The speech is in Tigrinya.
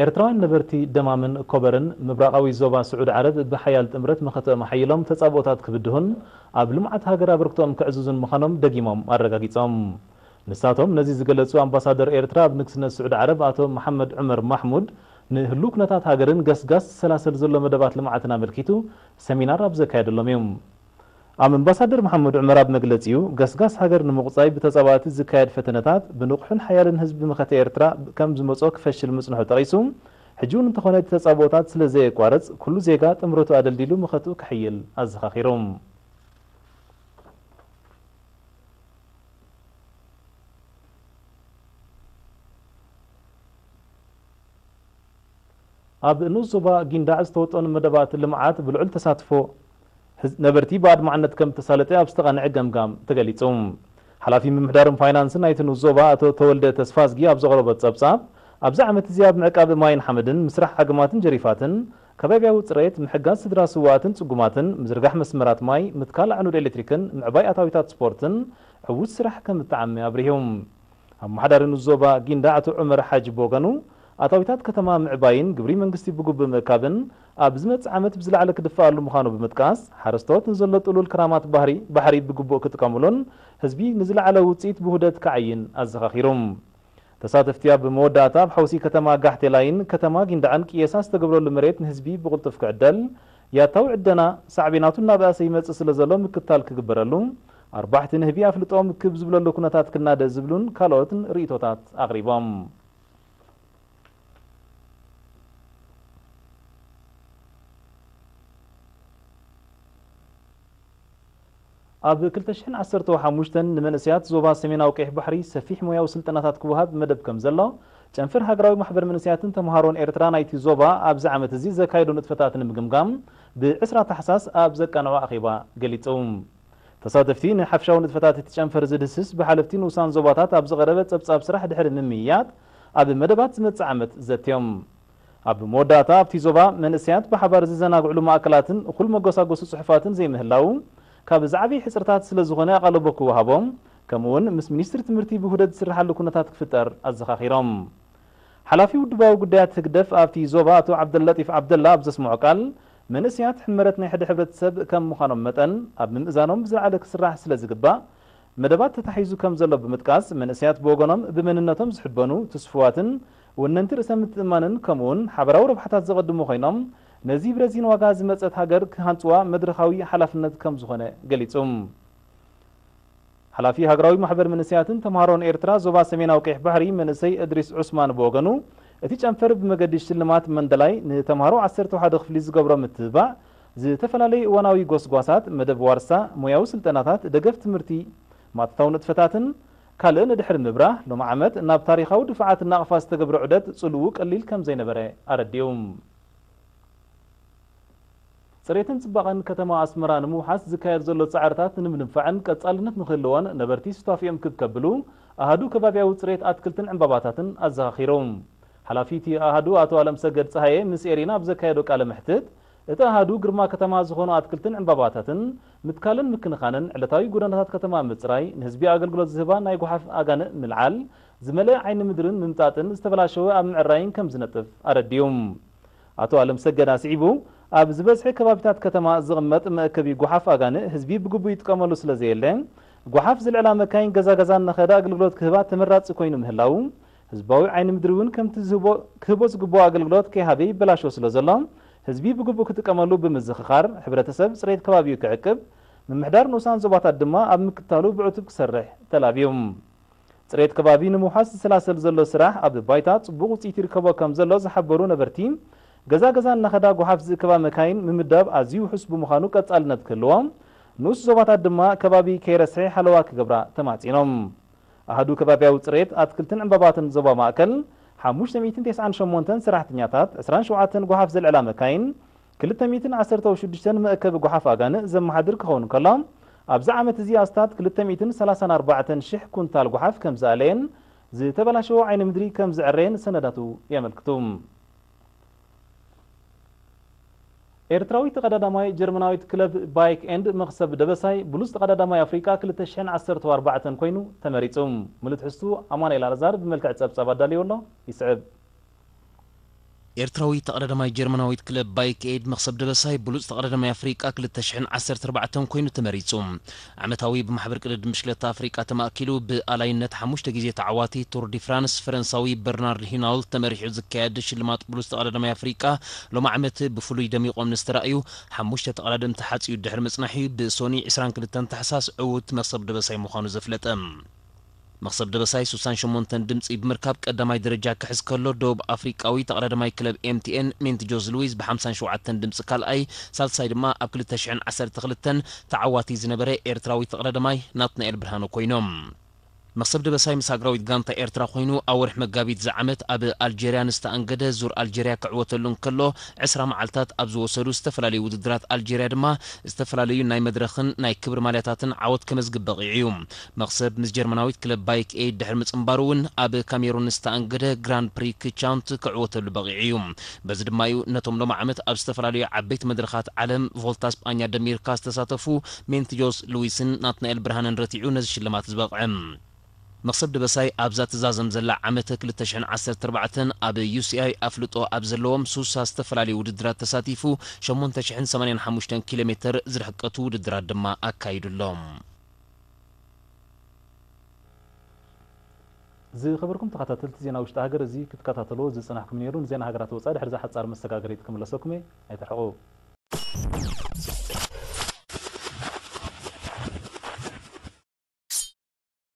ኤርትራውያን ነበርቲ ደማምን ኮበርን ምብራቓዊ ዞባ ስዑድ ዓረብ ብሓያል ጥምረት መኸተኦም ኣሓይሎም ተጻብኦታት ክብድሁን ኣብ ልምዓት ሃገር ኣበርክቶኦም ከዕዝዙን ምዃኖም ደጊሞም ኣረጋጊጾም። ንሳቶም ነዚ ዝገለጹ ኣምባሳደር ኤርትራ ኣብ ንግስነት ስዑድ ዓረብ ኣቶ መሓመድ ዑመር ማሕሙድ ንህሉ ኩነታት ሃገርን ገስጋስ ዝሰላሰል ዘሎ መደባት ልምዓትን ኣመልኪቱ ሰሚናር ኣብ ዘካየደሎም እዩ። ኣምባሳደር መሓመድ ዑመር ኣብ መግለጺኡ፣ ገስጋስ ሃገር ንምቑጻይ ብተጻባእቲ ዝካየድ ፈተነታት ብንቑሕን ሓያልን ህዝቢ መኸተ ኤርትራ ከም ዝመጾ ክፈሽል ምጽንሑ ጠቒሱ፣ ሕጂ እውን እንተኾነ እቲ ተጻብኦታት ስለ ዘየቋርጽ፣ ኩሉ ዜጋ ጥምረቱ ኣደልዲሉ መኸትኡ ከሕይል ኣዘኻኺሩ። ኣብ ንኡስ ዞባ ጊንዳዕ ዝተወጠኑ መደባት ልምዓት ብልዑል ተሳትፎ ህዝ-፣ ነበርቲ ብኣድማዕነት ከም ተሳለጠ ኣብ ዝተቓንዐ ገምጋም ተገሊጹ። ሓላፊ ምምሕዳርን ፋይናንስን ናይቲ ንኡስ ዞባ ኣቶ ተወልደ ተስፋዝጊ ኣብ ዘቕረቦ ጸብጻብ፣ ኣብዚ ዓመት እዚ ኣብ ምዕቃብ ማይን ሓመድን፣ ምስራሕ ዓግማትን ጀሪፋትን፣ ከባብያዊ ጽሬት፣ ምሕጋዝ ስድራ ስዉኣትን ጽጉማትን፣ ምዝርጋሕ መስመራት ማይ፣ ምትካል ኣዕኑድ ኤሌክትሪክን ምዕባይ ኣታዊታት ስፖርትን ዕዉት ስራሕ ከም እተዓመ ኣብሪሁ። ኣመሓዳሪ ንኡስ ዞባ ጊንዳዕ ኣቶ ዑመር ሓጂ ብወገኑ፣ ኣታዊታት ከተማ ምዕባይን ግብሪ መንግስቲ ብግቡእ ምእካብን ኣብ ዝመጽእ ዓመት ብዝለዓለ ክድፈኣሉ ምዃኑ ብምጥቃስ፣ ሓረስቶት ንዘሎ ጥሉል ክራማት ባህሪ ባሕሪ ብግቡእ ክጥቀሙሉን ህዝቢ ንዝለዓለ ውጽኢት ብውህደት ክዓይን ኣዘኻኺሩ። ተሳተፍቲ ኣብ መወዳእታ ኣብ ሓውሲ ከተማ ጋሕቴላይን ከተማ ጊንዳዕን ቅየሳ ዝተገብረሉ መሬት ንህዝቢ ብቕልጡፍ ክዕደል፣ ያታዊ ዕደና ሳዕቤናቱ እናበኣሰ ይመጽእ ስለ ዘሎ ምክትታል ክግበረሉ፣ ኣርባሕቲ ንህቢ ኣፍልጦም ክብ ዝብለሉ ኩነታት ክናደ ዝብሉን ካልኦትን ርእይቶታት ኣቕሪቦም። ኣብ ክልተ ሽሕን ዓሰርተ ሓሙሽተን ንመንእሰያት ዞባ ሰሜናዊ ቀይሕ ባሕሪ ሰፊሕ ሞያዊ ስልጠናታት ክወሃብ መደብ ከም ዘሎ ጨንፈር ሃገራዊ ማሕበር መንእሰያትን ተምሃሮን ኤርትራ ናይቲ ዞባ ኣብዚ ዓመት እዚ ዘካየዶ ንጥፈታት ንምግምጋም ብ ዕስራ ታሕሳስ ኣብ ዘቃንዖ ኣኼባ ገሊጹ። ተሳተፍቲ ንሓፍሻዊ ንጥፈታት እቲ ጨንፈር ዝድህስስ ብሓለፍቲ ንኡሳን ዞባታት ኣብ ዝቐረበ ጸብጻብ ስራሕ ድሕሪ ምምይያጥ ኣብ መደባት ዝመጽእ ዓመት ዘትዮም። ኣብ መወዳእታ ኣብቲ ዞባ መንእሰያት ብሓባር ዝዘናግዕሉ ማእከላትን እኹል መጎሳጎሲ ጽሑፋትን ዘይምህላዉ ካብ ዝዓበየ ሕጽርታት ስለ ዝኾነ ኣቓልቦ ክወሃቦም፣ ከምኡውን ምስ ሚኒስትሪ ትምህርቲ ብውህደት ዝስርሓሉ ኩነታት ክፍጠር ኣዘኻኺሮም። ሓላፊ ውድባዊ ጉዳያት ህግደፍ ኣብቲ ዞባ ኣቶ ዓብደልለጢፍ ዓብደላ ኣብ ዘስምዖ ቃል፣ መንእሰያት ሕመረት ናይ ሓደ ሕብረተሰብ ከም ምዃኖም መጠን ኣብ ምምእዛኖም ብዝለዓለ ክስራሕ ስለ ዝግባእ፣ መደባት ተታሒዙ ከም ዘሎ ብምጥቃስ፣ መንእሰያት ብወገኖም ብመንነቶም ዝሕበኑ፣ ትስፉዋትን ወነንቲ ርእሰ ምትእምማንን ከምኡውን ሓበራዊ ረብሓታት ዘቐድሙ ኮይኖም፣ ነዚ ብረዚን ዋጋ ዝመጸት ሃገር ክሃንጽዋ መድረኻዊ ሓላፍነት ከም ዝኾነ ገሊጹ። ሓላፊ ሃገራዊ ማሕበር መንእሰያትን ተምሃሮን ኤርትራ ዞባ ሰሜናዊ ቀይሕ ባሕሪ መንእሰይ እድሪስ ዑስማን ብወገኑ፣ እቲ ጨንፈር ብመገዲ ሽልማት መንደላይ ንተምሃሮ ዓሰርተ ሓደ ክፍሊ ዝገብሮ ምትብባዕ፣ ዝተፈላለዩ እዋናዊ ጎስጓሳት፣ መደብ ዋርሳ፣ ሞያዊ ስልጠናታት፣ ደገፍ ትምህርቲ፣ ማእቶታዊ ንጥፈታትን ካልእን ድሕሪ ምብራህ፣ ሎሚ ዓመት ናብ ታሪኻዊ ድፋዓት ናቕፋ ዝተገብረ ዑደት ጽልዉ ቀሊል ከም ዘይነበረ ኣረዲኡ። ጽሬትን ጽባቐን ከተማ ኣስመራ ንምውሓስ ዝካየድ ዘሎ ጻዕርታት ንምድንፋዕን ቀጻልነት ንክህልዎን ነበርቲ ሱታፊኦም ክብ ከብሉ ኣሃዱ ከባብያዊ ጽሬት ኣትክልትን ዕምባባታትን ኣዘኻኺሩ። ሓላፊ እቲ ኣሃዱ ኣቶ ኣለምሰገድ ጸሃየ ምስ ኤሪና ኣብ ዘካየዶ ቃለ መሕትት፣ እቲ ኣሃዱ ግርማ ከተማ ዝኾኑ ኣትክልትን ዕምባባታትን ምትካልን ምክንኻንን ዕለታዊ ጎደናታት ከተማ ምጽራይ፣ ንህዝቢ ኣገልግሎት ዝህባ ናይ ጓሓፍ ኣጋንእ ምልዓል፣ ዝመልአ ዓይኒ ምድርን ምምጣጥን ዝተበላሸወ ኣብ ምዕራይን ከም ዝነጥፍ ኣረዲኡ። ኣቶ ኣለምሰገድ ኣስዒቡ፣ ኣብ ዝበዝሐ ከባቢታት ከተማ ዝቕመጥ መእከቢ ጓሓፍ ኣጋንእ ህዝቢ ብግቡእ ይጥቀመሉ ስለ ዘየለ፣ ጓሓፍ ዘልዕላ መካይን ገዛ ገዛ እናኸዳ ኣገልግሎት ክህባ ተመራጺ ኮይኑ ምህላዉ፣ ህዝባዊ ዓይኒ ምድሪ እውን ከምቲ ዝህቦ-፣ ክህቦ ዝግብኦ ኣገልግሎት ከይሃበ ይበላሾ ስለ ዘሎ፣ ህዝቢ ብግቡእ ክጥቀመሉ ብምዝኽኻር፣ ሕብረተሰብ ጽሬት ከባቢኡ ክዕቅብ፣ ምምሕዳር ንኡሳን ዞባታት ድማ ኣብ ምክትታሉ ብዕቱብ ክሰርሕ ተላብዩ። ጽሬት ከባቢ ንምውሓስ ዝሰላሰል ዘሎ ስራሕ ኣብ ባይታ ጽቡቕ ውጽኢት ይርከቦ ከም ዘሎ ዝሓበሩ ነበርቲ፣ ገዛ ገዛ እናኸዳ ጓሓፍ ዝእክባ መካይን ምምዳብ ኣዝዩ ውሑስ ብምዃኑ ቀጻልነት ክህልዎ፣ ንኡስ ዞባታት ድማ ከባቢ ከይረስሐ ሓለዋ ክገብራ ተማጺኖም። ኣሃዱ ከባብያዊ ጽሬት ኣትክልትን ዕምባባትን ዞባ ማእከል፣ ሓሙሽተ ሚእትን ተስዓን ሸሞንተን ሰራሕተኛታት፣ ዕስራን ሸውዓተን ጓሓፍ ዘልዕላ መካይን፣ ክልተ ሚእትን ዓሰርተ ሽዱሽተን መእከቢ ጓሓፍ ኣጋንእ ዘመሓድር ክኸውን ከሎ፣ ኣብዚ ዓመት እዚ ኣስታት ክልተ ሚእትን ሰላሳን ኣርባዕተን ሽሕ ኩንታል ጓሓፍ ከም ዝኣለየን ዝተበላሸወ ዓይኒ ምድሪ ከም ዝዕረየን ሰነዳቱ የመልክቱ። ኤርትራዊት ተቐዳዳማይ ጀርመናዊት ክለብ ባይክ ኤንድ መኽሰብ ደበሳይ ብሉጽ ተቐዳዳማይ ኣፍሪቃ ክልተ ሽሕን ዓሰርተ ኣርባዕተን ኮይኑ ተመሪጹ። ምሉእ ትሕዝቱ ኣማኑኤል ኣልኣዛር ብመልክዕ ጸብጻብ ኣዳልዩ ኣሎ፣ ይስዕብ። ኤርትራዊ ተቐዳዳማይ ጀርመናዊት ክለብ ባይክ ኤድ መኽሰብ ደበሳይ ብሉጽ ተቐዳዳማይ ኣፍሪቃ ክልተ ሽሕን ዓሰርተ ኣርባዕተን ኮይኑ ተመሪጹ። ዓመታዊ ብማሕበር ቅድድም ብሽክለታ ኣፍሪቃ ተማእኪሉ ብኣላይነት ሓሙሽተ ግዜ ተዓዋቲ ቱር ዲ ፍራንስ ፈረንሳዊ በርናርድ ሂናውልት ተመሪሑ ዝካየድ ሽልማት ብሉጽ ተቐዳዳማይ ኣፍሪቃ ሎም ዓመት ብፍሉይ ደሚቖም ንዝተራእዩ ሓሙሽተ ተቐዳደምቲ ሓጺኡ ድሕሪ ምጽናሕ እዩ ብሶኒ ዕስራን ክልተን ታሕሳስ ዕዉት መኽሰብ ደበሳይ ምዃኑ ዘፍለጠ። መኽሰብ ደበሳይ ሱሳን ሸሞንተን ድምጺ ብምርካብ ቀዳማይ ደረጃ ክሕዝ ከሎ፣ ደቡብ ኣፍሪቃዊ ተቐዳዳማይ ክለብ ኤምቲኤን ሜንት ጆዝ ሉዊዝ ብሓምሳን ሸውዓተን ድምጺ ካልኣይ፣ ሳልሳይ ድማ ኣብ ክልተ ሽሕን ዓሰርተ ክልተን ተዓዋቲ ዝነበረ ኤርትራዊ ተቐዳዳማይ ናትናኤል ብርሃነ ኮይኖም። መኽሰብ ደበሳይ ምስ ሃገራዊት ጋንታ ኤርትራ ኮይኑ ኣብ ወርሒ መጋቢት ዝዓመት ኣብ ኣልጀርያ ንዝተኣንገደ ዙር ኣልጀርያ ክዕወተሉ እንከሎ፣ ዕስራ መዓልታት ኣብ ዝወሰዱ ዝተፈላለዩ ውድድራት ኣልጀርያ ድማ ዝተፈላለዩ ናይ መድረኽን ናይ ክብሪ ማልያታትን ዓወት ከመዝግብ በቒዑ እዩ። መኽሰብ ምስ ጀርመናዊት ክለብ ባይክ ኤድ ድሕሪ ምጽንባሩ እውን ኣብ ካሜሩን ዝተኣንገደ ግራንድ ፕሪ ክቻውንት ክዕወተሉ በቒዑ እዩ። በዚ ድማ እዩ ነቶም ሎም ዓመት ኣብ ዝተፈላለዩ ዓበይቲ መድረኻት ዓለም ቮልታ ስጳኛ ደሚርካ ዝተሳተፉ ሜንት ጆስ ሉዊስን ናትናኤል ብርሃንን ረቲዑ ነዚ ሽልማት ዝበቕዐ። መኽሰብ ደበሳይ ኣብዛ ትዛዘም ዘላ ዓመተ ክልተ ሽሕን ዓሰርተ ኣርባዕተን ኣብ ዩሲኣይ ኣፍልጦ ኣብ ዘለዎም ሱሳ ዝተፈላለዩ ውድድራት ተሳቲፉ ሸሞንተ ሽሕን ሰማንያን ሓሙሽተን ኪሎ ሜተር ዝርሕቀቱ ውድድራት ድማ ኣካይዱ ኣሎ። ዝኸበርኩም ተኸታተልቲ ዜና ውሽጢ ሃገር፣ እዚ ክትከታተልዎ ዝጸናሕኩም ነይሩ። ንዜና ሃገራት ወጻኢ ድሕሪ እዛ ሓጻር መሰጋገሪት ክምለሰኩም እየ። ኣይትርሕቑ።